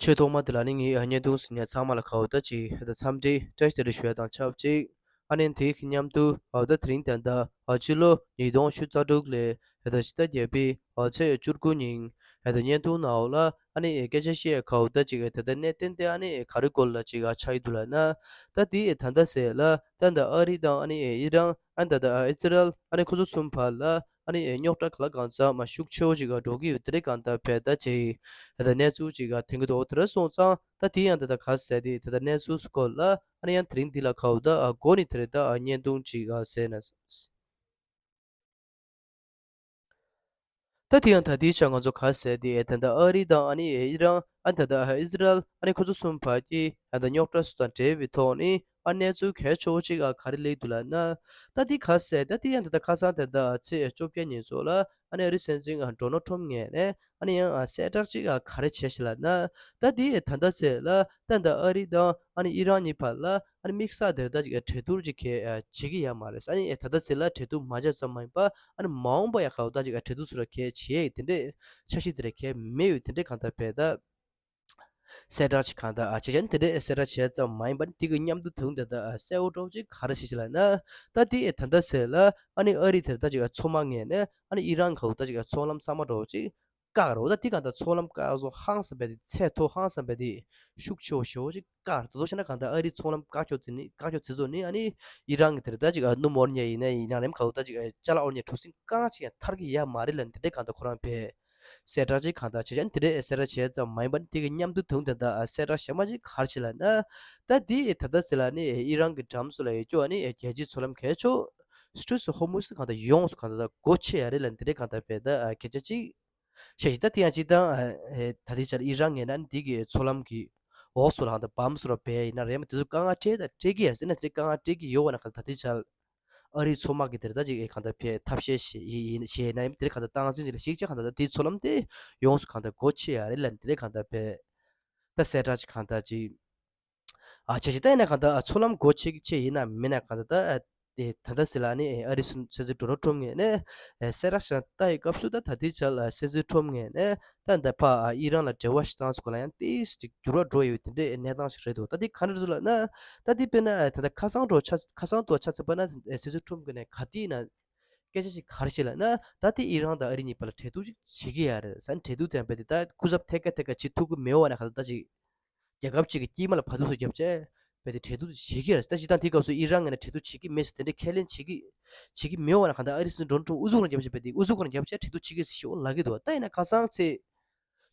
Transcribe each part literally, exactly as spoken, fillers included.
ཆེས་ཐོག་མ་དེ་ལ་ནི་ངས་བརྙན་ཐུང་གཟིགས་མཁན་ཚང་མ་ལ་ག་འོ་ད་ཅིག་ཧེ་ད་འཚམས་འདྲི་བཀྲ་ཤིས་བདེ་ལེགས་ཞུ་ཡ་དང་ཆབས་ཅིག་ཨ་ནི་དེའི་མཉམ་དུ་འོ་ད་དེ་རིང་ད་ལྟ་ཨ་ཕྱི་ལོ་ཉིས་སྟོང་ཉི་ཤུ་རྩ་དྲུག་ལོའི་ཧེ་ད་ཕྱི་ཟླ་བརྒྱད་པའི་ཨ་ཚེས་བཅུ་དགུ་ཉིན་ཧེ་ད་བརྙན་ཐུང་ནང་འོ་ལ་ཨ་ནི་སྐད་ཆ་བཤད་ག་འོ་ད་ཅིག་ད་ལྟ་གནད་དོན་དེ་ཨ་ནི་ག་རེ་སྐོར་ལ་ཅིག་ཨ་ཆགས་ཡི་འདུག་ལབ་ན། ད་དེ་ད་ལྟ་ཟེར་ལ་ད་ད་ཨ་རི་དང་ཨ་ནི་ཨི་རན་ཨ་ད་ད་ཨི་སི་རལ་ཨ་ནི་ཁོ་ཚོ་གསུམ་བར་ལ་ཨ་ནི་རྙོག་དྲ་ག་ལ་གང་འཚམ་མ་ཤུགས་ཆེ་བོ་ཅིག་འགྲོ་གི་ཡོད་དེ་རེད། གང་ལྟར་བས་ད་ཅིག་ད་གནས་ཚུལ་ཅིག་ཐོན་གི་འདུག་དེ་འདྲ་སོང་ཙང་ད་དེ་ཡང་ད་ད་ག་ཟེར་དེ་ད་ད་གནས་ཚུལ་སྐོར་ལ་ཨ་ནི་ཡང་དེ་རིང་འདི་ལ་ག་འོ་ད་ཨ་འགོ་ནས་དེ་རེད། ད་ཨ་བརྙན་ཐུང་ཅིག་ཨ་ཟེར་ན། ད་དེ་ཡང་ད་ལྟའི་ཆར་ང་ཚོ་ག་ཟེར་དེ་ད་ལྟ་ཨ་རི་དང་ཨ་ནི་ཨི་རན་ཨ་ད་ལྟ་ཨི་སི་རལ་ཨ་ནི་ཁོ་ཚོ་གསུམ་བར་གྱི་ད་ལྟ་རྙོག་དྲ་སོགས་དང་འབྲེལ་བའི་ཐོག་ནས་ཨ་གནས་ཚུལ་གལ་ཆེ་བོ་ཅིག་ཨ་ག་རེ་སླེབས་འདུག་ལབ་ན། ད་དེ་ག་ཟེར་ད་དེ་ཡང་ད་ལྟ་ཁ་སང་ད་ལྟ་ཚེས་བཅོ་བརྒྱད་ཉིན་སོགས་ལ་ཨ་ནི་ཨ་རི་སྲིད་འཛིན་ཨ་ཌོ་ནལ་ཊམ་ངོས་ནས་ཨ་ནི་ཡང་ཨ་གསལ་བསྒྲགས་ཅིག་ཨ་ག་རེ་བྱས་ཤག་ལབ་ན། ད་དེ་ད་ལྟ་ཚེ་ལ་ད་ལྟ་ཨ་རི་དང་ཨ་ནི་ཨི་རན་གཉིས་བར་ལ་ཨ་ནི་དམིགས་བསལ་དེར་ད་ཅིག་ཨ་གྲོས་བསྡུར་ཅིག་གལ་ཨ་བྱེད་ཀྱི་ཡོད་མ་རེད། ཨ་ནི་ད་ལྟ་ཚེ་ལ་གྲོས་བསྡུར་མ་བྱས་ཙམ་མ་ཡིན་པ་ཨ་ནི་མ་འོངས་པ་ཡང་ག་འོ་ད་ཅིག་ཨ་གྲོས་བསྡུར་སོགས་ལ་གལ་བྱེད་ཡས་དེ་འདྲས་འཆར་གཞི་དེ་འདྲས་གལ་མེད་ཡོད་དེ་འདྲས། གང་ལྟར་བས་ད་གསལ་བསྒྲགས་ཅིག་གང་ལྟར་ཨ་བྱས་ཙང་དེ་འདྲས་གསལ་བསྒྲགས་བྱས་ཙམ་མ་ཡིན་པ་ནི་དེ་གི་མཉམ་དུ་དུང་དེ་ད་ཨ་གསལ་བོ་འདྲ་བོ་ཅིག་ག་རེ་བྱེད་ཅིག་ལབ་ན། ད་དེ་ད་ལྟ་ཚེ་ལ་ཨ་ནི་ཨ་རི་དེར་ད་ཅིག་ཨ་མཚོ་དམག་ངོས་ནས་ཨ་ནི་ཨི་རན་ག་འོ་ད་ཅིག་ཨ་མཚོ་ལམ་གཙང་མ་འདྲ་བོ་ཅིག་བཀག་རོགས། ད་དེ་གང་ལྟར་མཚོ་ལམ་བཀག་སོ་ཧང་སང་བས་དེ་ཚད་མཐོ་ཧང་སང་བས་དེ་ཤུགས་ཆེ་བོ་ཞེ་བོ་ཅིག་བཀག་རོགས། དེ་ཚོ་བྱས་ན་གང་ལྟར་ཨ་རིའི་མཚོ་ལམ་བཀག་ཆོག་དེ་ནི་བཀག་ཆོག་དེ་ཚོ་ནི་ཨ་ནི་ཨི་རན་གྱི་དེར་ད་ཅིག་ཨ་སྣུམ་འོར་ཉེ་ཡིན་ན་ཡིན་ན་རེམ་ག་འོ་ད་ཅིག་ཨ་ཅ་ལག་འོར་ཉེ་གྲུ་གཟིངས་རྐང་ཅིག་ཡང་ཐར་གི་ཡོད་མ་རེད་ལབ་ནས་དེ་འདྲས་གང་ལྟར་ཁོ་རང་བས་གསལ་བསྒྲགས་ཅིག་གང་ལྟར་བྱས་ཙང་དེ་འདྲས་གསལ་བསྒྲགས་བྱས་ཙམ་མ་ཡིན་པ་ནི་དེ་གི་མཉམ་དུ་དུང་དེ་འདྲ་གསལ་བསྒྲགས་གཞན་མ་ཅིག་ག་རེ་བྱས་ལབ་ན། ད་དེ་ད་ལྟ་ཟེར་ལ་ནི་ཨི་རན་གྱི་འགྲམ་སོགས་ལ་ཡོད་རྒྱུ་ཨ་ནི་རྒྱལ་སྤྱིའི་མཚོ་ལམ་གལ་ཆེ་ཤོས་སི་ཊྲེཊ་ཨོཕ་ཧོར་མུཛ་གང་ལྟར་ཡོངས་སུ་གང་ལྟར་སྒོ་ཕྱེ་ཡ་རེད་ལབ་ནས་དེ་འདྲས་གང་ལྟར་བས་ད་སྐད་ཆ་ཅིག་བཤད་ཅིག་ད་དེ་ཡང་ཅིག་ད་ད་ལྟའི་ཆར་ཨི་རན་ངོས་ནས་འདི་གི་མཚོ་ལམ་གྱི་འོག་སུ་ལ་གང་ལྟར་བམ་སུ་ར་བས་ཡིན་ན་རེད་མ་དེ་ཚོ་དཀའ་ངལ་འཕྲད་ད་འཕྲད་ཀྱི་ཡ་ཟེར་ན་དེ་དཀའ་ངལ་འཕྲད་ཀྱི་ཡོད་བ་ན་གང་ལྟར་ད་ལྟའི་ཆར་ཨ་རིའི་མཚོ་དམག་གི་དེར་ད་ཅིག་གང་ལྟར་བས་ཐབས་ཤེས་བྱེད་ཡིན་བྱེད་ན་ཡིན་དེ་གང་ལྟར་སྟངས་འཛིན་ཅིག་ལ་ཞིག་ཅིག་གང་ལྟར་ད་དེའི་མཚོ་ལམ་དེ་ཡོངས་སུ་གང་ལྟར་སྒོ་ཕྱེ་ཡ་རེད་ལབ་ནས་དེ་གང་ལྟར་བས་ད་གསལ་བསྒྲགས་ཅིག་གང་ལྟར་ཅིག་ཨ་ཆེ་ཆེ་ད་ཡིན་ན་གང་ལྟར་མཚོ་ལམ་སྒོ་ཕྱེ་ཕྱེ་ཡིན་ན་མིན་ན་གང་ལྟར་ད་དེ་ད་ལྟ་ཟེར་ལ་ནི་ཨ་རི་སྲིད་འཛིན་ཌོ་ནལ་ཊམ་ངོས་ནས་གསལ་བསྒྲགས་ཤིག་བཏང་ཡི་སྐབས་སུ་ད་ད་ལྟའི་ཆར་ལ་སྲིད་འཛིན་ཊམ་ངོས་ནས་ད་འདི་ཕ་ཨི་རན་ལ་འབྲེལ་བ་ཞིག་བཏང་སྐོར་ལ་ཡང་ཏིས་ཅིག་འགྱུར་བ་འགྲོ་ཡོད་དེ་འདྲའི་གནས་སྟངས་ཤིག་རེད་འདུག་ད་དེ་ག་འདྲ་རེད་ལབ་ན་ད་དེ་དཔེར་ན་ད་ལྟ་ཁ་སང་འགྲོ་ཆ་ཁ་སང་དུ་ཆ་ཚོད་པ་ན་སྲིད་འཛིན་ཊམ་ངོས་ནས་ག་དེ་ཡིན་ན་སྐད་ཆ་ཞིག་ག་རེ་བཤད་ལབ་ན་ད་དེ་ཨི་རན་དང་ཨ་རི་གཉིས་བར་ལ་གྲོས་བསྡུར་ཅིག་བྱེད་ཀྱི་ཡ་རེད་ཟེར་ན་གྲོས་བསྡུར་དེ་ཡང་རྦད་དེ་ད་སྐུ་ཚབ་ཐད་ཀ་ཐད་ཀ་བྱེད་ཐུབ་ཀྱི་མེད་བ་ན་ག་ད་ད་ཅིག་རྒྱལ་ཁབ་གཅིག་གི་དཀྱིལ་མ་ལ་བར་དུ་སུ་རྒྱབ་བྱས་བས་དེ་གྲོས་བསྡུར་བྱེད་ཀྱི་རེད། ད་སྤྱིར་བཏང་དེའི་སྐབས་སུ་ཨི་རན་ངོས་ནས་གྲོས་བསྡུར་བྱེད་ཀྱི་མེད་ཟེར་དེ་འདྲའི་ཁས་ལེན་བྱེད་ཀྱི་བྱེད་ཀྱི་མེད་འོ་ན་གང་ལྟར་ཨ་རི་སྲིད་འཛིན་ཌོ་ནལ་ཊམ་ཨུ་ཚུགས་རང་རྒྱབ་བྱས་བས་དེ་ཨུ་ཚུགས་རང་རྒྱབ་བྱས་གྲོས་བསྡུར་བྱེད་ཀྱི་ཞེས་འོ་ལབ་ཀྱི་འདུག་ད་ཡིན་ན་ཁ་སང་ཚེས་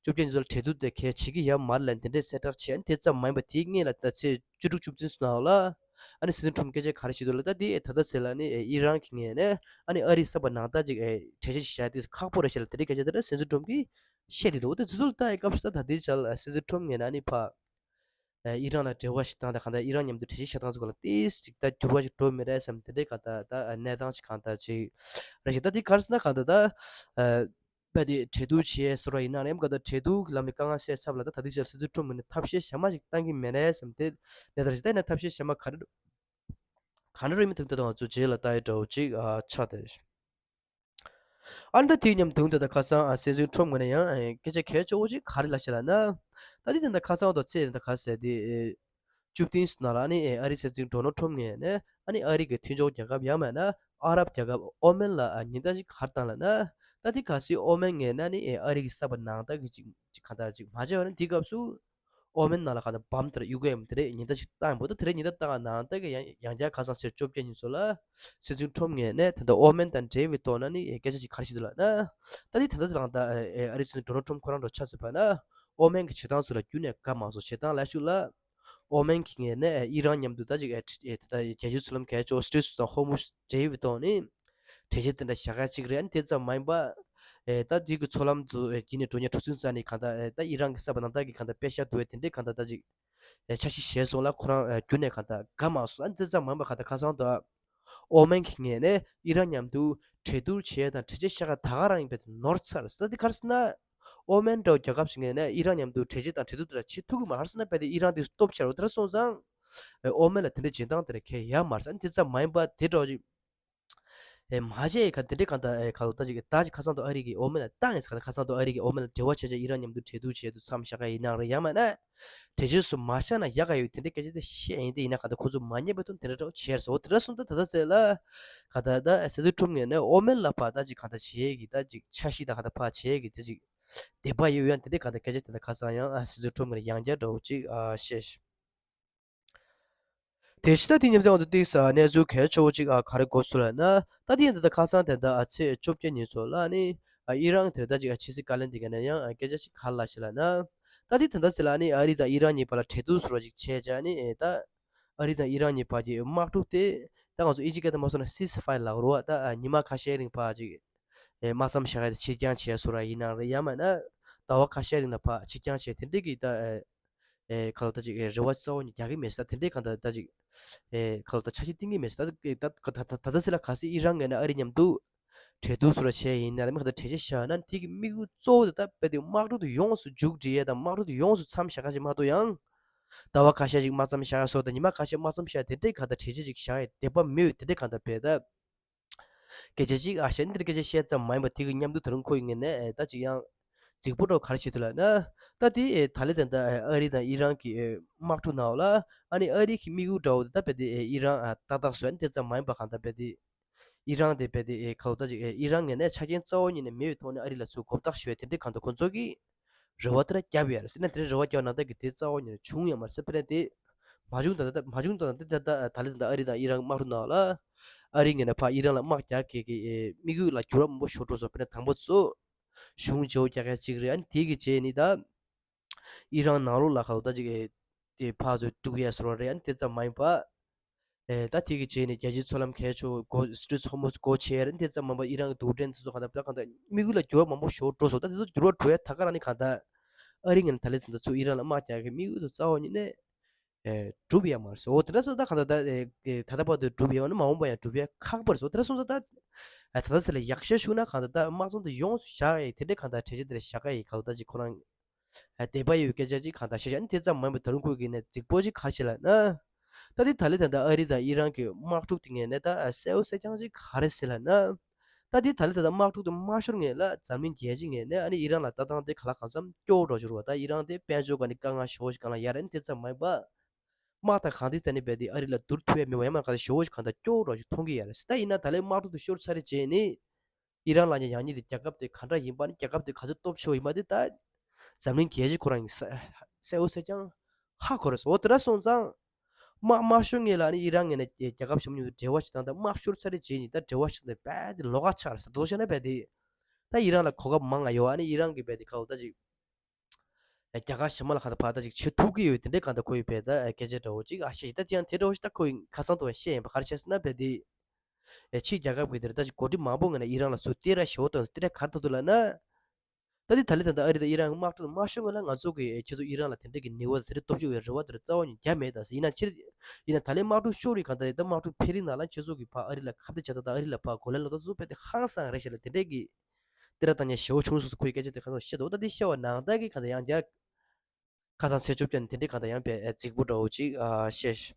བཅོ་བརྒྱད་ཉིན་ཚོ་ལ་གྲོས་བསྡུར་དེ་གས་བྱེད་ཀྱི་ཡོད་མ་རེད་ལབ་དེ་འདྲའི་གསལ་བསྒྲགས་བྱས་དེ་ཙམ་མ་ཡིན་པ་དེའི་སྔོན་ལ་ད་ཚེས་བཅུ་དྲུག་བཅུ་བདུན་ཚོ་ནང་ལ་ཨ་ནི་སྲིད་འཛིན་ཊམ་སྐད་ཆ་ག་རེ་བཤད་འདུག་ལ་ད་དེ་ད་ལྟ་ཚེ་ལ་ནི་ཨི་རན་གྱི་ངོས་ནས་ཨ་ནི་ཨ་རིའི་གསར་པ་ནང་ལྟ་ཅིག་གྲོས་ཆོད་ཞིག་བྱ་དེ་ཁག་པོ་རེད་བཤད་ལ་དེ་འདྲའི་སྐད་ཆ་དེ་འདྲ་སྲིད་འཛིན་ཊམ་གྱིས་བཤད་དེ་འདུག་དེ་ཚོ་ལ་ལྟ་ཡི་སྐབས་སུ་ད་ད་ལྟའི་ཆར་ལ་སྲིད་འཛིན་ཊམ་ངོས་ནས་ཨ་ནི་ཕ་ཨི་རན་ལ་འབྲེལ་བ་ཞིག་བཏང་དང་གང་ལྟར་ཨི་རན་མཉམ་དུ་གྲོས་གཞི་བཞག་སྟངས་ཚོ་ག་ལ་ཏིས་ཅིག་ད་འགྱུར་བ་ཞིག་འགྲོ་མི་རེད་བསམ་དེ་འདྲའི་གང་ལྟར་ད་གནས་སྟངས་ཤིག་གང་ལྟར་ཅིག་རེད་ཤག་ད་དེ་ག་རེ་ཟེར་ན་གང་ལྟར་ད་ཨ་ད་དེ་གྲོས་བསྡུར་བྱས་ཟེར་བ་ཡིན་ན་རེམ་གང་ལྟར་གྲོས་བསྡུར་གྱི་ལམ་ནས་དཀའ་ངལ་སེལ་ཚར་བ་ལ་ད་ད་ལྟའི་ཆར་སྲིད་འཛིན་ཊམ་ངོས་ནས་ཐབས་ཤེས་གཞན་མ་ཞིག་བཏང་གི་མེད་རེད་བསམ་དེ་གནས་སྟངས་ཤིག་ད་ཡིན་ན་ཐབས་ཤེས་གཞན་མ་ག་རེ་ག་འདྲ་རེད་མི་ཐུག་ད་ང་ཚོ་རྗེས་ལ་ལྟ་ཡི་འདྲ་བོ་ཅིག་ཨ་ཆགས་བསྡད། ཨ་ནི་ད་དེའི་མཉམ་དུ་ད་ལྟ་ཁ་སང་ཨ་སྲིད་འཛིན་ཊམ་ངོས་ནས་ཡང་ཨེ་སྐད་ཆ་གལ་ཆེ་བོ་ཅིག་ག་རེ་ལབ་ཤག་ལབ་ན། ད་དེ་ད་ལྟ་ཁ་སང་དང་ཚེས་ད་ལྟ་ག་ཟེར་དེ་ཨེ་བཅུ་བདུན་ནང་ལ་ཨ་ནི་ཨེ་ཨ་རིའི་སྲིད་འཛིན་ཌོ་ནལ་ཊམ་ངོས་ནས་ཨ་ནི་ཨ་རི་གི་མཐུན་ཕྱོགས་རྒྱལ་ཁབ་ཡང་མིན་ན་ཨ་རབ་རྒྱལ་ཁབ་ཨོ་མན་ལ་ཨ་ཉེན་བརྡ་ཅིག་ག་རེ་བཏང་ལབ་ན། ད་དེ་གལ་སྲིད་ཨོ་མན་ངོས་ནས་ཨ་ནི་ཨེ་ཨ་རི་གི་གསར་པ་ནང་ལྟ་གི་ཅིག་ཅིག་གང་ལྟར་ཅིག་མ་བྱས་པ་ན་དེའི་སྐབས་སུ། ཨོ་མན་ནང་ལ་གང་ལྟར་བམ་དེར་གཡུག་གི་ཡོད་དེ་རེད་ཉེན་བརྡ་ཞིག་བཏང་ཡོད་པ་ད་དེ་རེད་ཉེན་བརྡ་བཏང་ནང་ལྟ་གི་ཡང་ཡང་བསྐྱར་ཁ་སང་ཚེས་བཅོ་བརྒྱད་ཉིན་ཚོ་ལ་སྲིད་འཛིན་ཊམ་ངོས་ནས་ད་ལྟ་ཨོ་མན་དང་འབྲེལ་བའི་ཐོག་ན་ནི་སྐད་ཆ་ཞིག་ག་རེ་ཞིག་འདུག་ལབ་ན། ད་དེ་ད་ལྟ་རང་ད་ཨ་རི་སྲིད་འཛིན་ཌོ་ནལ་ཊམ་ཁོ་རང་འགྲོ་ཆ་ཚོད་པ་ན་ཨོ་མན་གྱི་བྱེད་སྟངས་ཚོ་ལ་རྒྱུན་ནས་དགའ་མ་སོང་བྱེད་སྟངས་ལ་ཤུགས་ལ་ཨོ་མན་གྱི་ངོས་ནས་ཨི་རན་མཉམ་དུ་ད་ཅིག་ཨ་ད་ལྟ་རྒྱལ་སྤྱིའི་མཚོ་ལམ་གལ་ཆེ་བོ་སི་ཊྲེཊ་ཨོཕ་ཧོར་མུཛ་འབྲེལ་བའི་ཐོག་ནས། གྲོས་ཆོད་དེ་འདྲ་བཞག་ཡ་གཅིག་རེད། ཨ་ནི་དེ་ཙམ་མ་ཡིན་པ། ཨེ་ད་དེ་གི་མཚོ་ལམ་དུ་ཨེ་བརྒྱུད་ནས་འགྲོ་མཁན་གྲུ་གཟིངས་རྩ་ནས་གང་ལྟར་ཨེ་ད་ཨི་རན་གྱི་གསར་པ་ནང་ལྟ་གི་གང་ལྟར་པེ་ཤ་འདུག་ཨེ་དེ་འདྲས་གང་ལྟར་ད་ཅིག་ཨེ་འཆར་གཞི་བཞག་སོང་ལ་ཁོ་རང་ཨེ་བརྒྱུད་ནས་གང་ལྟར་དགའ་མ་སོང་། ཨ་ནི་དེ་ཙམ་མ་ཡིན་པ་གང་ལྟར་ཁ་སང་དུ་ཨོ་མན་གྱི་ངོས་ནས་ཨི་རན་མཉམ་དུ་གྲོས་བསྡུར་བྱས་དང་གྲོས་ཆོད་བཞག་ག་ད་ག་རང་ཡིན་པས་དེ་ནོར་ཚར་ཟེར། ད་དེ་ག་རེ་ཟེར་ན་ཨོ་མན་འདྲ་བོ་རྒྱལ་ཁབ་ཞིག་ངོས་ནས་ཨི་རན་མཉམ་དུ་གྲོས་ཆོད་དང་གྲོས་བསྡུར་དེ་འདྲ་བྱེད་ཐུབ་ཀྱི་མ་རེད་ཟེར་ན་དཔེ་དེ་ཨི་རན་དེ་སྟོབས་ཆེ་རུ་དེ་འདྲ་སོང་ཙང་ཨེ་ཨོ་མན་ལ་དེ་འདྲའི་བྱེད་སྟངས་དེ་འདྲ་གང་ཡང་མ་རེད་ཟེར། ཨ་ནི་དེ་ཙམ་མ་ཡིན་པ་དེ་འདྲ་བོ་ཅིག་ཨེ་མ་བྱས་ག་དེ་འདྲའི་གང་ལྟར་ཨེ་ག་ལོ་ད་ཅིག་ད་ཅིག་ཁ་སང་དུ་ཨ་རི་གི་འོག་མིན་ལ་བཏང་ཡིན་ས། ག་ད་ཁ་སང་དུ་ཨ་རི་གི་འོག་མིན་ལ་འབྲེལ་བ་བྱས་བྱས་ཨི་རན་མཉམ་དུ་གྲོས་བསྡུར་བྱས་དུས་མཚམས་བཞག་ག་ཡིན་ནའང་རེད། ཡང་མིན་ན་གྲོས་ཆོད་སུ་མ་བཞག་ན་ཡག་ག་ཡོད། དེ་འདྲའི་སྐད་ཆ་དེ་བཤད་ཡིན་དེ་ཡིན་ན་ག་ད་ཁོ་ཚོ་མ་ཉན་པའི་དོན་དེ་འདྲ་འདྲ་བོ་བྱས་སོ། དེ་འདྲ་སོང་ད་ད་ད་ཟེར་ལ་ག་ད་ད་སྲིད་ཚོགས་ཁྲོམ་ངོས་ནས་འོག་མིན་ལ་ཕར་ད་ཅིག་ག་ད་བྱེད་ཀྱི་ད་ཅིག་འཆར་གཞི་དང་ག་ད་ཕར་བྱེད་ཀྱི་ད་ཅིག་དད་པ་ཡོད། ཡང་དེ་འདྲའི་ག་ད་སྐད་ཆ་དེ་འདྲ་ཁ་སང་ཡང་ཨ་སྲིད་ཚོགས་ཁྲོམ་ངོས་ནས་ཡང་བསྐྱར་འདྲ་བོ་ཅིག་ཨ་བཤད། དེ་ཕྱི་ད་དེ་མཉམ་དུ་ང་ཚོ་ཏིག་ས་གནས་ཚུལ་གལ་ཆེ་བོ་ཅིག་ཨ་ག་རེ་གོ་སོང་ལབ་ན། ད་དེ་ད་ལྟ་ཁ་སང་དེ་ད་ཨ་ཚེས་བཅོ་བརྒྱད་ཉིན་ཚོ་ལ་ནི་ཨ་ཨི་རན་དེ་ད་ཅིག་ཨ་ཕྱི་སྲིད་བཀའ་བློན་དེ་ག་ནས་ཡང་ཨ་སྐད་ཆ་ཅིག་ག་རེ་ལབ་ཤག་ལབ་ན། ད་དེ་ད་ལྟ་ཟེར་ལ་ནི་ཨ་རི་དང་ཨི་རན་གཉིས་བར་ལ་གྲོས་བསྡུར་བཟོ་འདྲ་ཅིག་བྱས་བྱས་ནི་ཨེ་ད་ཨ་རི་དང་ཨི་རན་གཉིས་བར་གྱི་དམག་འཁྲུག་དེ་ད་ང་ཚོ་ཨིན་ཇི་སྐད་དུ་མ་སོང་ན་སིས་ཕ་ཡར་ལབ་རོ། ད་ཨ་ཉི་མ་ཁ་ཤས་རིང་བར་ཅིག་ཨེ་དམག་མཚམས་བཞག་ཡ་དེ་ཕྱིར་འགྱངས་བྱས་བཟོ་འདྲ་ཡིན་ནའང་རེད། ཡང་མིན་ན་ཟླ་བ་ཁ་ཤས་རིང་ལ་ཕར་ཕྱིར་འགྱངས་བྱས་དེ་འདྲའི་གི་ད་ཨེ་ཨེ་ཁ་ལོ་ད་ཅིག་ཨེ་རེ་བ་གཙོ་བོ་ནི་རྒྱག་གི་མེད་ཟེར། ད་དེ་འདྲའི་གང་ལྟར་ད་ཅིག་ཨེ་ཁ་ལོ་ད་འཆར་གཞི་བཏིང་གི་མེད་ཟེར། ད་ད་ད་ད་ད་ཟེར་ལ་གལ་སྲིད་ཨི་རན་ངོས་ནས་ཨ་རི་མཉམ་དུ་གྲོས་བསྡུར་བཟོ་འདྲ་བྱས་ཡིན་ན་རེད། མི་གང་ལྟར་གྲོས་ཆོད་བཞག་ན་དེ་གི་དམིགས་ཡུལ་གཙོ་བོ་དེ་ད་རྦད་དེ་དམག་འཁྲུག་དེ་ཡོངས་སུ་མཇུག་སྒྲིལ་ཡས་དང་དམག་འཁྲུག་དེ་ཡོངས་སུ་མཚམས་བཞག་ཁ་ཞིག་མ་གཏོགས། ཡང་ཟླ་བ་ཁ་ཤས་ཤིག་དམག་མཚམས་བཞག་ཡས་སོགས་དང་ཉི་མ་ཁ་ཤས་དམག་མཚམས་བཞག་ཡས་དེ་འདྲའི་གང་ལྟར་གྲོས་ཆོད་ཅིག་བཞག་ཡས་དད་པ་མེད། དེ་འདྲའི་གང་ལྟར་རྦད་ད། སྐད་ཆ་ཅིག་ཨ་བཤད་ནི་འདིར་སྐད་ཆ་བཤད་ཙམ་མ་ཡིན་པ་དེ་གི་མཉམ་དུ་ད་རུང་ཁོ་ཡི་ངོས་ནས་ཨེ་ད་ཅིག་ཡང་རྫིག་པོ་འདྲ་བོ་ག་རེ་བྱེད་འདུག་ལབ་ན། ད་དེ་ཨེ་ད་ལེ་ད་ད་ཨ་རི་དང་ཨི་རན་གྱི་ཨེ་དམག་འཁྲུག་ནང་ལ་ཨ་ནི་ཨ་རི་གི་དམིགས་ཡུལ་འདྲ་བོ་དེ་ད་རྦད་དེ་ཨེ་ཨི་རན་ཨ་ཏག་ཏག་བཟོས་ནི་དེ་ཙམ་མ་ཡིན་པ་གང་ལྟར་རྦད་དེ་ཨི་རན་དེ་རྦད་དེ་ཨེ་ཁ་ལོ་ད་ཅིག་ཨེ་ཨི་རན་ངོས་ནས་ཆ་རྐྱེན་རྩ་བ་ཉིད་ནས་མེད་པའི་ཐོག་ནས་ཨ་རི་ལ་ཚུར་མགོ་བཏགས་ཞུ་ཡས་དེ་འདྲའི་གང་ལྟར་ཁོ་ཚོ་གིས་རེ་བ་དེ་འདྲ་བརྒྱབ་ཡོད་རེད་ཟེར་ན། དེ་འདྲའི་རེ་བ་བརྒྱབ་ནང་ལྟར་གྱི་དེ་རྩ་བ་ཉིད་ནས་བྱུང་ཡོད་མ་རེད་ཟེར། དཔེར་ན་དེ་མ་བྱུང་ད་ད་མ་བྱུང་ད་ད་ད་ད་ད་ལེ་ད་ད་ཨ་རི་དང་ཨི་རན་དམག་འཁྲུག་ནང་ལ་ཨ་རི་ངོས་ནས་ཕར་ཨི་རན་ལ་དམག་རྒྱག་གི་གི་དམིགས་ཡུལ་ལ་འགྱུར་བ་མང་པོ་ཤོར་འགྲོ་སོང་། དཔེར་ན་དང་པོ་ཚོ་གཞུང་བརྗེ་པོ་རྒྱག་མཁན་གཅིག་རེད། ཨ་ནི་དེ་གི་རྗེས་ནི་ད་ཨི་རན་ནང་ལོགས་ལ་ཁ་ལོ་ད་ཅིག་ཨེ་དེ་ཕར་ཚུར་འགྲོ་ཡས་བཟོ་འདྲ་རེད། ཨ་ནི་དེ་ཙམ་མ་ཡིན་པ། ཨེ་ད་དེ་གི་རྗེས་ནས་རྒྱལ་སྤྱིའི་མཚོ་ལམ་གལ་ཆེ་བོ་སྒོ་སི་ཊྲེཊ་ཧོར་མུཛ་སྒོ་ཕྱེ་ཡས་རེད། དེ་ཙམ་མ་ཡིན་པ་ཨི་རན་གྱི་རྡུལ་ཕྲན་དེ་ཚོ་གང་ལྟར་ད་གང་ལྟར་དམིགས་ཡུལ་ལ་འགྱུར་བ་མང་པོ་ཤོར་འགྲོ་སོང་། ད་དེ་ཚོ་འགྱུར་བ་འགྲོ་ཡས་ད་ག་རང་ནི་གང་ལྟར་ཨ་རི་ངོས་ནས་ད་ལེ་ད་ད་ཚུར་ཨི་རན་ལ་དམག་རྒྱག་གི་དམིགས་ཡུལ་དེ་རྩ་བ་ཉིད་ནས་ཨེ་འགྲུབ་ཡས་མ་རེད་ཟེར། འོ་དེ་འདྲ་སོང་ད་གང་ལྟར་ད་ཨེ་ཨེ་ད་ལྟ་བར་དུ་འགྲུབ་ཡོད་ན་མ་འོངས་པ་ཡང་འགྲུབ་ཡས་ཁག་པོ་རེད་ཟེར། འོ་དེ་འདྲ་སོང་ཙང་ད་ཨེ་ད་ལྟ་ཚེ་ལ་ཡག་ཤོས་ཤུགས་ན་གང་ལྟར་ད་དམག་མཚམས་དེ་ཡོངས་སུ་བཞག་ཡས་དེ་འདྲའི་གང་ལྟར་གྲོས་ཆོད་དེ་འདྲ་བཞག་ག་ཡས་གང་ལྟར་ད་ཅིག་ཁོ་རང་ཨ་དད་པ་ཡོད་པའི་སྐད་ཆ་ཅིག་གང་ལྟར་བཤད་བཞག་ནི་དེ་ཙམ་མ་ཡིན་པར་ད་རུང་ཁོ་གིས་ནས་རྫིག་པོ་ཅིག་ག་རེ་བཤད་ལབ་ན། ད་དེ་ད་ལེ་ད་ད་ཨ་རི་དང་ཨི་རན་གྱི་དམག་འཁྲུག་དེ་ངོས་ནས་ད་ཨ་གསལ་པོ་གསལ་རྐྱང་ཅིག་ག་རེ་ཟེར་ལབ་ན། ད་དེ་ད་ལེ་ད་ད་དམག་འཁྲུག་དེ་མ་ཤོར་སྔོན་ལ་འཛམ་གླིང་རྒྱལ་སྤྱི་ངོས་ནས་ཨ་ནི་ཨི་རན་ལ་ལྟ་སྟངས་དེ་ག་ལ་གང་འཚམ་སྐྱོ་བོ་འདྲ་བོ་ཅིག་རེད་པ། ད་ཨི་རན་དེ་དཔལ་འབྱོར་སྒང་ནས་དཀའ་ངལ་ཞེ་པོ་ཅིག་སྒང་ལ་ཡོད་རེད། ནི་དེ་ཙམ་མ་ཡིན་པ། དམག་དང་གང་དེ་ཙམ་ནི་རྦད་དེ་ཨ་རི་ལ་བསྡུར་ཐུབ་ཡས་མེད་པ། ཡང་མིན་ན་ག་ཚོད་ཞེ་པོ་ཅིག་གང་ལྟར་སྐྱོ་བོ་འདྲ་བོ་ཅིག་མཐོང་གི་ཡོད་རེད། ད་ཡིན་ན་ད་ལེ་དམག་འཁྲུག་དེ་ཤོར་ཚར་རེ་རྗེས་ནི། ཨི་རན་ལབ་མཁན་ཡང་སྙིང་དེ་རྒྱལ་ཁབ་དེ་ག་འདྲ་ཡིན་པ་ནི་རྒྱལ་ཁབ་དེ་ག་ཚོད་སྟོབས་ཆེ་བ་ཡིན་པ་དེ་ད་འཛམ་གླིང་རྒྱལ་སྤྱི་ཁོ་རང་གིས་གསལ་པོ་གསལ་རྐྱང་ཧ་གོ་རེད་ཟེར། འོ་དེ་འདྲ་སོང་ཙང་། དམག་མ་ཤོར་སྔོན་ལ་ནི་ཨི་རན་ངོས་ནས་རྒྱལ་ཁབ་གཞན་པ་མཉམ་དུ་འབྲེལ་བ་བྱེད་སྟངས་དང་། དམག་ཤོར་ཚར་རེ་རྗེས་ནི་ད་འབྲེལ་བ་བྱེད་སྟངས་དེ་རྦད་དེ་ལོགས་ཀ་ཆགས་རེད་ཟེར། དེ་ཚོ་བཤད་ན་རྦད་དེ་ད་ཨི་རན་ལ་གོ་སྐབས་མང་ང་ཡོད། ཨ་ནི་ཨི་རན་གྱིས་རྦད་དེ་ག་ལོ་ད་ཅིག་རྒྱ་གར་གཞན་པ་ལ་གང་ལྟར་ཕར་ད་ཅིག་བྱེད་ཐུབ་ཀྱི་ཡོད། དེ་འདྲའི་གང་ལྟར་ཁོ་ཡི་རྦད་ད་སྐད་ཆ་འདྲ་བོ་ཅིག་ཨ་བཤད་ཤག་ད་ཅི་ཡང་དེ་འདྲ་བོ་ཞིག་ད་ཁོ་ཡིས་ཁ་སང་དུ་བཤད་ཡིན་པ། ག་རེ་བཤད་ཟེར་ན་རྦད་དེ། ཨེ་ཕྱིའི་རྒྱལ་ཁབ་ཀྱི་དེར་ད་ཅིག་འགོ་ཁྲིད་མང་པོ་ངོས་ནས་ཨི་རན་ལ་ཚུར་སྟེར་ར་ཞེ་པོ་བཏང་སྟེར་ར་ག་རེ་བཏང་འདུག་ལབ་ན། ད་དེ་ད་ལེ་ད་ལྟ་ཨ་རི་དང་ཨི་རན་གྱི་དམག་འཁྲུག་མ་ཤོར་སྔོན་ལ་ང་ཚོ་གིས་ཁྱེད་ཚོ་ཨི་རན་ལ་དེ་འདྲ་གི་ནུས་པ་དང་དེ་འདྲ་སྟོབས་ཤུགས་ཡོད་རེ་བ་དེ་རྩ་བ་ནས་བརྒྱབ་མེད་ད་ཟེར། ཡིན་ན་ཁྱེད་ཡིན་ན་ད་ལེ་དམག་འཁྲུག་ཤོར་རེ་གང་ལྟར་ད་དམག་འཁྲུག་འཕེལ་རིམ་ནང་ལ་ཁྱེད་ཚོ་གིས་ཕར་ཨ་རི་ལ་ཁ་གཏད་བྱ་ད་ད་ཨ་རི་ལ་ཕར་རྒོལ་ལན་སློག་ད་ཚོ་རྦད་དེ་ཧང་སང་རེད་ཤག་ལ་དེ་འདྲ་གི་སྟེར་ར་བཏང་ཉན་ཞེ་པོ་བྱུང་སོང་ཟེར་ཁོ་ཡི་སྐད་ཆ་དེ་ཁ་སང་བཤད་འདུག་ད་དེ་བཤད་པ་ནང་ལྟར་གི་གང་ལྟར་ཡང་རྒྱ་ཁ་སང་ཚེས་བཅོ་བརྒྱད་ནས་དེ་འདྲའི་གང་ལྟར་ཡང་རྦད་རྫིག་པོ་འདྲ་བོ་ཅིག་ཨ་བཤད།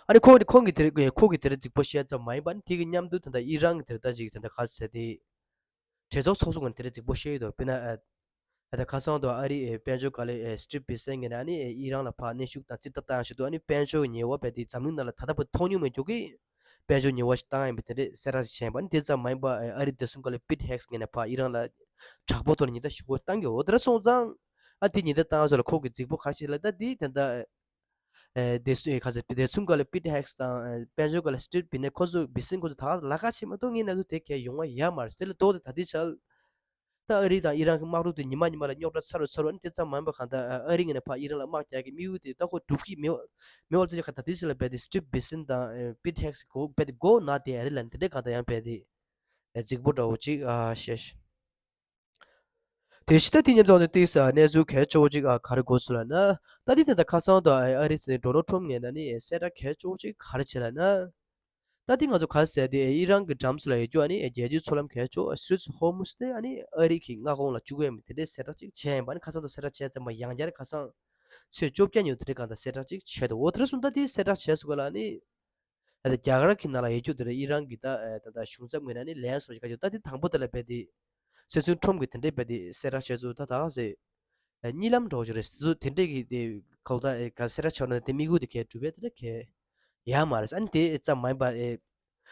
ཨ་ནི་ཁོང་ཁོང་གིས་དེ་ཁོང་གིས་དེ་འདྲ་རྫིག་པོ་བཤད་ཙམ་མ་ཡིན་པ་ནི་དེ་གི་མཉམ་དུ་ད་ལྟ་ཨི་རན་གྱི་དེ་འདྲ་ཅིག་དེ་འདྲ་ག་ཟེར་དེ། གྲོས་ཚོགས་ཚོགས་གཙོ་ངོས་ནས་དེ་འདྲ་རྫིག་པོ་བཤད་ཡོད་དོ། དཔེར་ན་ཨ་ད་ཁ་སང་དུ་ཨ་རིའི་དཔལ་འབྱོར་བཀའ་བློན་སི་ཊིབ་བྷི་སེན་ངོས་ནས་ཨ་ནི་ཨི་རན་ལ་ཕར་གནོན་ཤུགས་དང་རྩིས་ལྟ་བཏང་ཞིག་འདུག་ཨ་ནི་དཔལ་འབྱོར་ཉེས་པ་རྦད་དེ་འཛམ་གླིང་ནང་ལ་ད་ལྟ་བར་མཐོང་མྱོང་མེད་རྒྱུ་གི་དཔལ་འབྱོར་ཉེས་པ་ཞིག་བཏང་ཡིན་པ་དེ་འདྲའི་གསལ་བསྒྲགས་ཤིག་བྱས་ཡིན་པ། ཨ་ནི་དེ་ཙམ་མ་ཡིན་པ་ཨ་རིའི་བདེ་སྲུང་བཀའ་བློན་པིཊ་ཧེག་སི་ངོས་ནས་ཕར་ཨི་རན་ལ་དྲག་པོ་ཐོག་ནས་ཉེན་བརྡ་ཞེ་པོ་བཏང་གི་ཡོད། འོ་དེ་འདྲ་སོང་ཙང་ཨ་དེ་ཉེན་བརྡ་བཏང་ས་ལ་ཁོང་གིས་རྫིག་པོ་ག་རེ་བྱས་ལབ་ད་དེ་དེ་འདྲ། ཨེ་བདེ་སྲུང་ཁ་ཟེར་བདེ་སྲུང་བཀའ་བློན་པིཊ་ཧེག་སི་དང་ཨེ་དཔལ་འབྱོར་བཀའ་བློན་སི་ཊིབ་བྷི་སེན་ཁོ་ཚོ་བྷི་སེན་ཁོ་ཚོ་ད་ག་ལ་ཁ་བྱེད་མ་གཏོགས་ངས་ན་ཚོ་དེ་གས་ཡོང་བ་ཡ་མ་རེད། དེ་ལ་ལྡོག་སྟེ་ད་ལྟའི་ཆར་ད་ཨ་རི་དང་ཨི་རན་གྱི་དམག་འཁྲུག་དེ་ཉི་མ་ཉི་མ་ལ་རྙོག་དྲ་ཚ་རུ་ཚ་རུ། ཨ་ནི་དེ་ཙམ་མ་ཡིན་པ་གང་ལྟར་ཨ་རི་ངོས་ནས་ཕར་ཨི་རན་ལ་དམག་རྒྱག་གི་དམིགས་ཡུལ་དེ་ད་ཁོ་འགྲུབ་ཀྱི་མེད་མེད་པ་ལ་ད་ཆ་ག་ད་ལྟའི་ཆར་ལ་རྦད་དེ་སི་ཊིབ་བྷི་སེན་དང་ཨེ་པིཊ་ཧེག་སི་གོ་རྦད་དེ་མགོ་ན་དེ་ཨ་རི་ལ་དེ་འདྲ་གང་ལྟར་ཡང་རྦད་དེ་ཨེ་རྫིག་པོ་འདྲ་བོ་ཅིག་ཨ་བཤད། དེ་ཕྱི་ད་དེ་མཉམ་དུ་ནི་ཏིག་ས་གནས་ཚུལ་གལ་ཆེ་བོ་ཅིག་ཨ་ག་རེ་གོ་སོང་ལབ་ན། ད་དེ་དེ་འདྲ་ཁ་སང་དུ་ཨ་རི་སྲིད་འཛིན་ཌོ་ནལ་ཊམ་ངོས་ནས་ནི་གསལ་བསྒྲགས་གལ་ཆེ་བོ་ཅིག་ག་རེ་བྱས་ལབ་ན། ད་དེ་ང་ཚོ་ག་རེ་ཟེར་དེ་ཨི་རན་གྱི་འགྲམ་ཚོ་ལ་ཡོད་རྒྱུ་ཨ་ནི་རྒྱལ་སྤྱིའི་མཚོ་ལམ་གལ་ཆེ་བོ་སི་ཊྲེཊ་ཧོར་མུཛ་དེ་ཨ་ནི་ཨ་རི་གི་མངའ་ཁོངས་ལ་བཅུག་གི་ཡོད་མེད་དེ་འདྲའི་གསལ་བསྒྲགས་ཅིག་བྱས་ཡིན་པ། ཨ་ནི་ཁ་སང་དུ་གསལ་བསྒྲགས་བྱས་ཙམ་པ་ཡང་བསྐྱར་ཁ་སང་ཚེས་བཅོ་བརྒྱད་ཉིན་དེ་འདྲའི་གང་ལྟར་གསལ་བསྒྲགས་ཅིག་བྱས་འདུག་འོ་དེ་འདྲ་སོང་ད་དེ་གསལ་བསྒྲགས་བྱས་སོང་ག་ལ་ནི། ཨ་ད་རྒྱ་གར་གྱི་ནང་ལ་ཡོད་རྒྱུ་དེ་རེད། ཨི་རན་གྱི་ད་ཨ་ད་ད་གཞུང་ཚབ་ངོས་ནས་ནི་ལན་སོགས་ཞིག་བཀའ་བཀྱོན། ད་དེ་དང་པོ་དེ་ལ་རྦད་དེ་སྲིད་ཚོགས་ཁྲོམ་གྱི་དེ་འདྲའི་རྦད་དེ་གསལ་བསྒྲགས་བྱས་ཚུལ། ད་ད་ག་ཟེ་ཨ་གཉིད་ལམ་འགྲོ་བ་ཅིག་རེད། སྲིད་ཚོགས་དེ་འདྲའི་གི་དེ་གོ་ད་ཨེ་ག་གསལ་བསྒྲགས་བྱས་ན་དེ་དམིགས་ཡུལ་དེ་གས་གྲུབ་པས་དེ་འདྲ་གས་ཡ་མ་རེད། ཨ་ནི་དེ་ཙམ་མ་ཡིན་པ་ཨེ་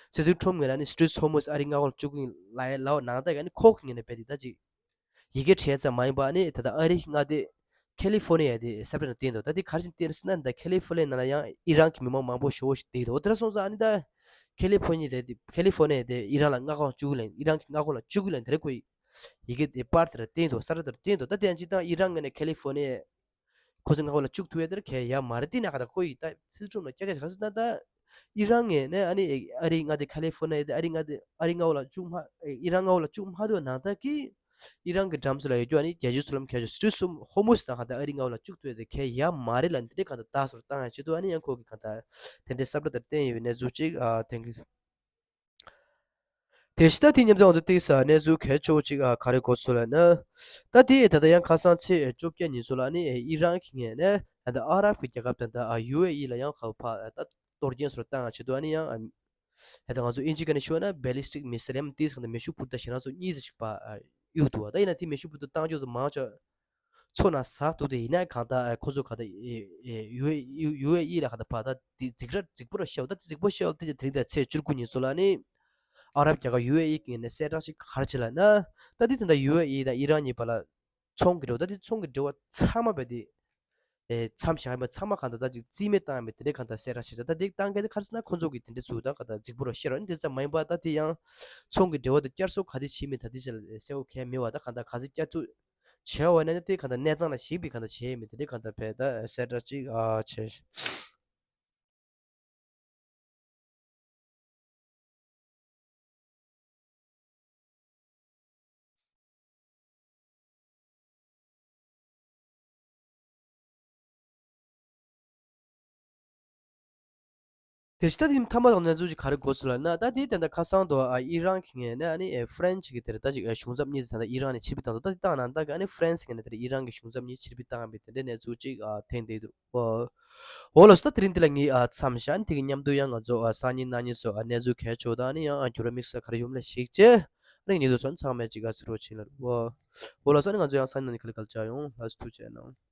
སྲིད་ཚོགས་ཁྲོམ་ངོས་ནས་ནི་སི་ཊེཊ་ཨོཕ་ཧོར་མུཛ་ཨ་རིའི་མངའ་ཁོངས་ལ་བཅུག་གི་ཡིན་ལབ་ཡ་ལབ་ནང་ལྟར་གྱི་ཨ་ནི་ཁོག་གི་ངོས་ནས་རྦད་དེ་ད་ཅིག་ཡི་གེ་བྲིས་ཙམ་མ་ཡིན་པ་ནི་ད་ལྟ་ཨ་རིའི་མངའ་སྡེ་ཁེ་ལི་ཧྥོར་ནི་ཡ་དེ་གསལ་བསྒྲགས་ནང་བསྟན་འདུག་ད་དེ་ག་རེ་བྱས་ནས་བསྟན་ཟེར་ན། ད་ཁེ་ལི་ཧྥོར་ནི་ཡ་ནང་ལ་ཡང་ཨི་རན་གྱི་མི་མང་མང་པོ་ཞེ་པོ་ཞིག་བསྡད་ཡོད་འདུག་དེ་འདྲ་སོང་ཙང་ཨ་ནི་ད་ཁེ་ལི་ཧྥོར་ནི་ཡ་དེ་ཁེ་ལི་ཧྥོར་ནི་ཡ་དེ་ཨི་རན་ལ་མངའ་ཁོངས་བཅུག་ལབ། ཨི་རན་གྱི་མངའ་ཁོངས་ལ་བཅུག་ལབ་དེ་འདྲ་ཁོ་ཡི་གེ་དེ་པར་དེ་ལ་བསྟན་འདུག་གསལ་བསྒྲགས་དེ་ལ་བསྟན་འདུག་ད་དེ་ཡང་སྤྱིར་བཏང་ཨི་རན་ངོས་ནས་ཁེ་ལི་ཧྥོར་ནི་ཡ་ཁོ་ཚོའི་མངའ་ཁོངས་ལ་བཅུག་ཐུབ་ཡ་དེ་ར་གལ་ཡ་མ་རེད། དེ་ན་ག་ད་ཁོ་ཡི་ད་སྲིད་ཚོགས་ཁྲོམ་ལ་སྐྱག་སྐྱག་ག་ཟེར་ན་ད་ཨི་རན་ངོས་ནས་ཨ་ནི་ཨ་རིའི་མངའ་སྡེ་ཁེ་ལི་ཧྥོར་ནི་ཡ་དེ་ཨ་རིའི་མངའ་སྡེ་ཨ་རིའི་མངའ་ཁོངས་ལ་བཅུག་མ་ཨི་རན་མངའ་ཁོངས་ལ་བཅུག་མ་ཐུབ་ནང་ལྟར་གྱི་ཨི་རན་གྱི་འགྲམ་ཚོ་ལ་ཡོད་རྒྱུ་ཨ་ནི་རྒྱལ་སྤྱིའི་མཚོ་ལམ་ཁག་ཆེ་སི་ཊེཊ་ཨོཕ་ཧོར་མུཛ་དང་ག་ད་ཨ་རིའི་མངའ་ཁོངས་ལ་བཅུག་ཐུབ་ཡ་དེ་གལ་ཡ་མ་རེད་ལབ་དེ་འདྲའི་ག་ད་ད་སོར་བཏང་ཡ་ཆེད་དུ་ཨ་ནི་ཡང་ཁོ་གི་ག་ད་དེ་འདྲའི་གསལ་བསྒྲགས་དེ་བསྟན་ཡོད་པའི་གནས་ཚུལ་ཅིག་ཨ་ཐོན་གི། དེ་བཞིན་ད་དེ་མཉམ་དུ་ང་ཚོ་ཏིག་ས་གནས་ཚུལ་གལ་ཆེ་བོ་ཅིག་ཨ་ག་རེ་གོ་སོང་ལབ་ན། ད་དེ་ད་ལྟ་ཡང་ཁ་སང་ཚེས་བཅོ་བརྒྱད་ཉིན་ཚོ་ལ་ནི་ཨི་རན་གྱི་ངོས་ནས་ད་ལྟ་ཨ་རབ་ཀྱི་རྒྱལ་ཁབ་དང་ད་ཨ་ཡུ་ཨེ་ཨི་ལ་ཡང་ཁ་ཕ་ད་གཏོར་སྐྱོན་སོར་བཏང་ཡ་ཆེད་དུ་ཨ་ནི་ཡང་ཨ་ད་ང་ཚོ་ཨིན་ཇི་སྐད་ནས་ཞུས་ན་ballistic missile ཡང་ཏིག་ས་ག་ད་མེ་ཤུགས་འཕུར་མདའ་ཞེ་དྲག་ཚོ་གཉིས་ཙམ་ཞིག་ཕ་གཡུག་འདུག་ད་ཡིན་ན་དེ་མེ་ཤུགས་འཕུར་མདའ་བཏང་རྒྱུ་ཚོ་མང་ཆེ་མཚོ་ནང་ཟག་འདུག་དེ་ཡིན་ན་གང་ལྟར་ཁོ་ཚོ་གང་ལྟར་ཡུ་ཨེ་ཡུ་ཨེ་ཨི་ལ་གང་ལྟར་ཕར་ད་དེ་རྫིག་ར་རྫིག་པོ་ར་བཤད་ད་དེ་རྫིག་པོ་བཤད་དེ་དེ་རིང་དེ་ཚེས་བཅུ་དགུ་ཉིན་ཚོ་ལ་ནི་ཨ་རབ་རྒྱལ་ཁབ་ཡུ་ཨེ་ཨི་གི་ནས་གསལ་བསྒྲགས་ཤིག་ག་རེ་བྱས་ལབ་ན། ད་དེ་ད་ལྟ་ཡུ་ཨེ་ཨི་དང་ཨི་རན་གཉིས་བར་ལ་ཚོང་གི་འབྲེལ་བ་ད་དེ་ཚོང་གི་འབྲེལ་བ་ཚང་མ་རྦད་དེ་ཨེ་མཚམས་བཞག་ཡིན་པ་ཚང་མ་གང་ལྟར་ད་ཅིག་རྩིས་མེད་བཏང་ཡིན་པ་དེ་འདྲའི་གང་ལྟར་གསལ་བསྒྲགས་བྱས་ཙང་། ད་དེ་བཏང་མཁན་དེ་ག་རེ་ཟེར་ན་ཁོ་ཚོ་གི་དེ་འདྲའི་ཚུལ་ད་གང་ལྟར་རྫིག་པོ་ར་བཤད་རོགས་ནི་དེ་ཙམ་མ་ཡིན་པ་ད་དེ་ཡང་ཚོང་གི་འབྲེལ་བ་དེ་བསྐྱར་གསོ་ག་དེ་བྱེད་མིན་ད་དེ་ཅིག་གསལ་བོ་གང་ཡང་མེད་པ། ད་གང་ལྟར་ག་ཚོད་བསྐྱར་གསོ་བྱས་པ་ན་དེ་གང་ལྟར་གནས་སྟངས་ལ་གཞིགས་པའི་གང་ལྟར་བྱས་ཡིན་མིན་དེ་འདྲའི་གང་ལྟར་བས་ད་གསལ་བསྒྲགས་ཅིག་ཨ་བྱས། དེ་བཞིན་ད་དེ་མཐའ་མ་དང་གནས་ཚུལ་ཅིག་ག་རེ་གོ་སོང་ལབ་ན། ད་དེ་ད་ལྟ་ཁ་སང་དུ་ཨ་ཨི་རན་གྱི་ངོས་ནས་ཨ་ནི་ཨེ་ཧྥ་རན་སི་གི་དེར་ད་ཅིག་ཨེ་གཞུང་ཚབ་གཉིས་ད་ལྟ་ཨི་རན་ནས་ཕྱིར་འབུད་བཏང་འདུག་ད་དེ་བཏང་ནང་ད་གི་ཨ་ནི་ཧྥ་རན་སི་གི་ངོས་ནས་དེར་ཨི་རན་གྱི་གཞུང་ཚབ་གཉིས་ཕྱིར་འབུད་བཏང་བའི་དེ་འདྲའི་གནས་ཚུལ་ཅིག་ཨ་ཐོན་བསྡད་འདུག་འོ་ལགས་སོ། ད་དེ་རིང་འདི་ལ་ངས་ཨ་མཚམས་བཞག་དེ་གི་མཉམ་དུ་ཡང་ང་ཚོ་ཨ་སང་ཉིན་གནངས་ཉིན་སོགས་ཨ་གནས་ཚུལ་གལ་ཆེ་བ་དང་ཨ་ནི་ཡང་ཨ་འགྱུར་བ་དམིགས་བསལ་ག་རེ་ཡོད་མེད་ལ་གཞིགས་བྱས་ཨ་ནི་ཉིན་དུ་སོང་ཚང་མས་ཅིག་ཨ་གཟིགས་རོགས་བྱེད་ལ། འོ་ལགས་སོ། ཨ་ནི་ང་ཚོ་ཡང་སང་ཉིན་གནངས་ཉིན་ག་ལེ་ག་ལེ་མཇལ་ཡོང་། ལགས་སོ། ཐུགས་རྗེ་གནང་།